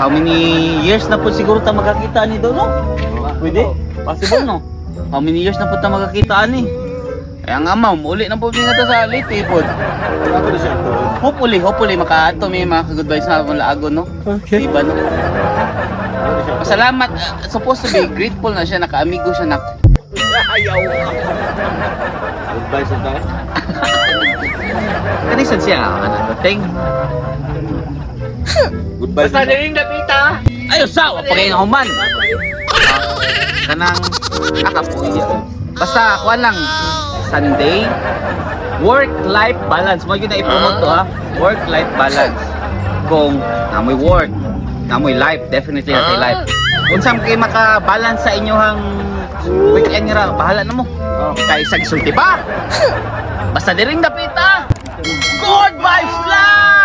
How many years na po siguro ta magkakita ni do, no? Pwede? Possible, no? How many years na po ta magkakita ani? Kaya nga ma'am, uli na po nga ta sa Leyte po. Ako na siya to. Hopefully, hopefully makaato may mga ka-goodbyes na akong laagon, no? Okay. Diba, no? Pasalamat, supposed to be grateful na siya, nakaamigo siya na. Ayaw. Goodbye sa tayo. Kanisan siya, ano, ting. Goodbye Basta sa tayo. diring dapita. Ayo sa, wa pa kayo human. Kanang akapoy. Basta kuan lang, Sunday, work-life balance. Mo gyud na i-promote to ha. Work-life balance. Kung namoy work, namoy life, definitely natay life. Unsa man kay maka-balance sa inyohang weekend ra, bahala na mo. Kay sa gisulti ba? Basta diring dapita. Good vibes lang!